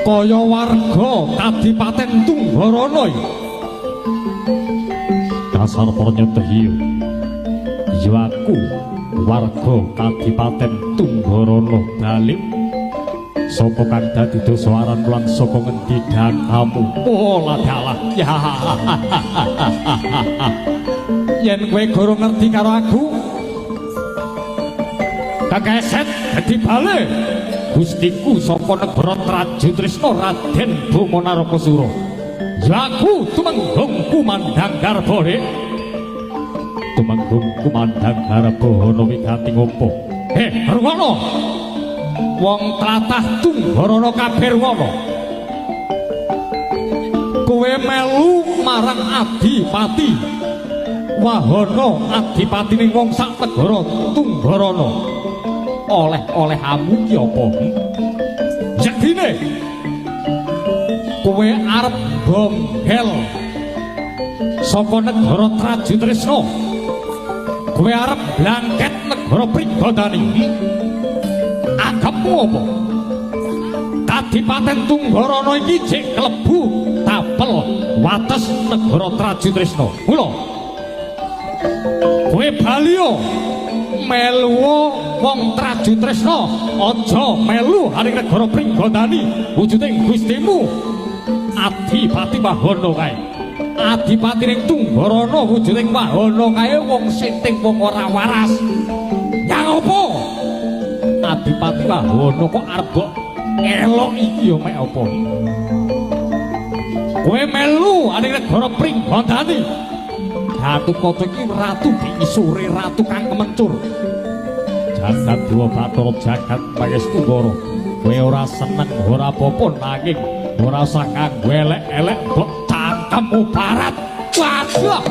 Kaya warga Kadipaten Tunggarana iki. Dasar pranyata iya. Ya aku warga Kadipaten Tunggarana balik. Sapa kang dadi dosa aran lan saka ngendi dakamu? Oh ladalah. Ya. Yen kowe goro ngerti karo aku, kekeset dadi bale. Gustiku saka negara Trajutrisna Raden Boma Narakasura. Ya aku tumenggung kumandhang garba, Dik. Tumenggung kumandhang garba ana wigati ngopo? Rungono. Wong tlatah Tunggarana kabeh rungono. Kowe melu marang Adipati Wahana, adipatining wong sak negara Tunggarana. Oleh-olehamu ki apa? Yektine kowe arep bonggel saka negara Trajutrisna. Kowe arep blangket negara Pringgodani. Anggapmu apa? Kadipaten Tunggarana iki jek klebu tapel wates negara Trajutrisna. Mula kowe baliyo melu wong Trajutrisna, aja melu haring negara Pringgodani wujuding gustimu Adipati Wahana kae. Adipati ning Tunggarana wujuding Wahana kae wong sinting, wong ora waras. Yang apa? Adipati Wahana kok arep mbok elok iki ya mek apa? Kowe melu aning negara Pringgodani. Gatotkaca iki ratu biisure, ratu kang kemencur. Jagat Dewa Bathara jagat Pangestu. Kowe ora seneng ora apa-apa, nanging ora usah kanggo elek-elek mbok cangkemmu barat. Waduh.